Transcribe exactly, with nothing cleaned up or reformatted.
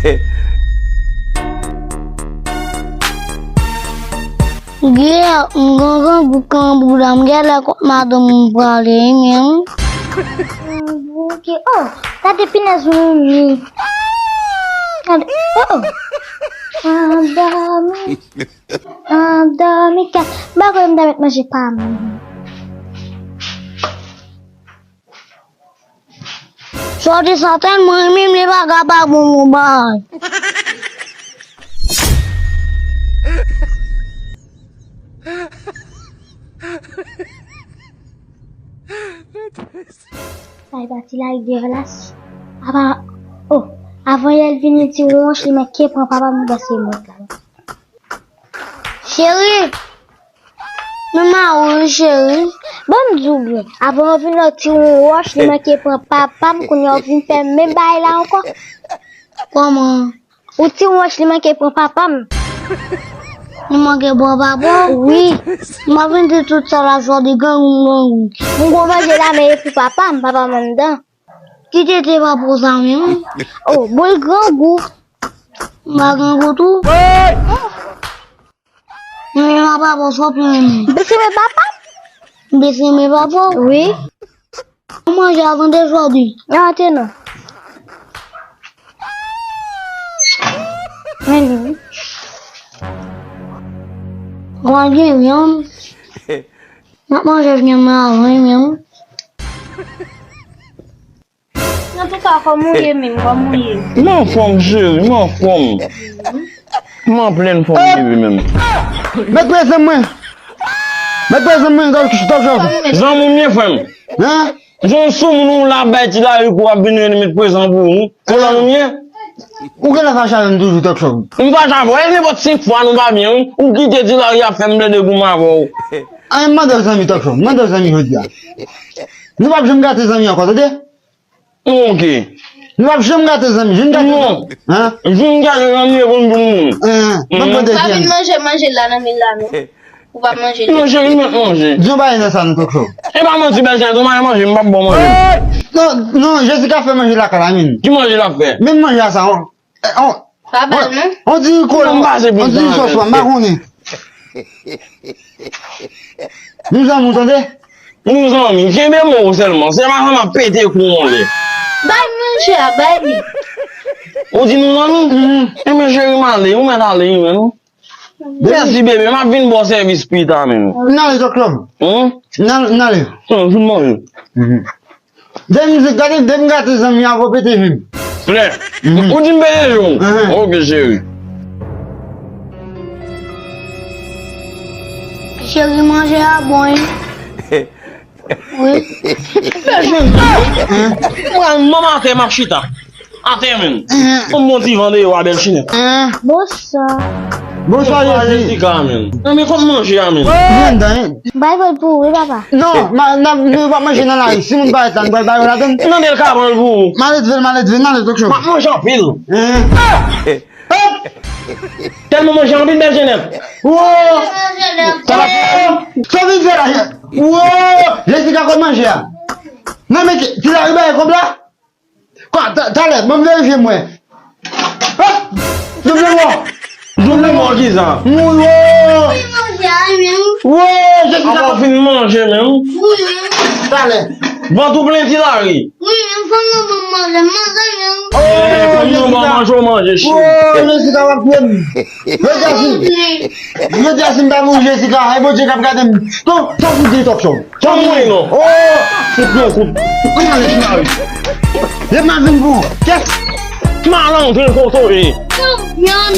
Gè, m gen grangou, grangou la, m gen lè kot madanm m prale, wi, men. Grangou, gè, oh, gade pinèz mimi. Gade, oh, oh. Andòmi, andòmi, gad, m pa kwè m ta mèt manje pa m. Sòti sa tèlman renmen m, li pa ka pa bon, bon bagay. Sa e pati la, li gen relasyon. Apa, oh, avan yè l vini ti wonch, li manke pran papa m, li pase mòd la. Cheri, men mari w wi, cheri. Ban m di w byen, avan w vin la, ti wonch, li manke pran papa m, kounye a w vin fè menm bagay la ankò. Kòman? Ou ti wonch, li manke pran papa m. Li manke pran papa w? Wi. M ap vin di tout sa la, jodi grangou, grangou. M gwo manje la, men e pou papa m, papa m anndan. Ki tete papa w sa menm? Oh, bon, l grangou. M pa grangou tou? Men papa w sa w pi renmen? Bese men papa m. Bese men papa w? Wi. Ou manje a tande jodi? Non, tè non. Men li wi. Ou al gen vyann? M ap manje vyann nan avan, wi, men. Antouka, kòman w ye menm, kòman w ye? M anfòm, cheri, m anfòm. M an plen fòm, bebe, menm. Mèt prezan mwen. Mèt prezan mwen, Top, Top Chòf. Zanmi m ye, frè m. Hein? Jan w soumoun ou la bay ti lari kou ap vin rele mèt prezan pou ou. Kolòn ou m ye. Ou genlè fache avè m toujou, Top Chòf. M fache avè w, e nenpòt senk fwa nou pa byen, wi. Ou kite ti lari ap fè m plede goumen avè w. Ay, m mande w zanmi, Top Chòf. M mande w zanmi jodi a. Nou p ap janm gate zanmi ankò, tande? Ok. Nou p ap janm gate zanmi. Vin gate zanmi. Hein? Vin gate zanmi e konn pou moun. Hein? Ban m mande. Pa vin manje, manje la nan men la, non. Ou pa manje. Non, cheri, m mèt manje. Di yon bagay nan sa, non, Top Chòf. E pa manti, bèl cheri, tou manje, manje, m p ap bon manje. Non, non, Jessica fè manje lakay la, men. Ki manje l ap fè? Men manje a sa, wi. Eh, on, pa bal, non. On diri kolon, on diri sòs, m pa konnen. Nou zanmi, tande? Nou zanmi, kenbe mo w sèlman. Se pa sa m ap pete kou w yon lè. Bay manje a, bay li. Ou di nou zanmi? Mhm. Enben, cheri, m ale. Ou mèt ale, wi, non. Mèsi, bebe. M ap vin ba w sèvis pita, menm. N ale, Top Chòf. Hein? N ale, n ale. Non, vin manje. Mhm. Depi m gate, depi m gate zanmi a, vo pete je m. Klè. Mhm. Ou di m pete je w? Mhm. Ok, cheri. Cheri, manje a bon, wi. Wi. Bèl cheri. Mwen, manman atè, m ap chita. Atè, menm. Mhm. On bon ti van deyò a, bèl chinèt. Mhm. Bonswa. Bonswa, Jezi. Jezika, menm. Nan men kòm manje a, menm. Vin anndan, hein. Bay vòl pou ou, wi, papa. Non, ma, n ap, nou pa manje nan lari. Si moun parèt la, nou pral ba yo ladann. Nan bèl kabann pou ou. Maledve, maledve, n ale, Top Chòf. M ap manje anpil. Hein. Tèlman manje anpil, bèl jenèf. Wo! Sa vin fè la. Wo! Jezika, kot manje a? Nan men ti, ti lari bay kòb la? Kwa, ta, talè, ban m verifye m wè. Hop! Double mò. Double mò ki sa? Mwen, wo! Wo, Jezika. Ankò fin manje menm. Talè. Vant ou plen ti lari. Oh, fanm nan ban manje, w manje, cheri. Oh, Jezika, w ap touye m. Jodi a si, jodi a si m pa mouri, Jezika, e Bondye k ap gade m. Ton, ton, ton, ton, ton. Kòm mwen non. Oh, se pran kout. Ann ale, Chimari. Depi m ap vin pou ou. Kès. Malandren kote w ye. Vyann.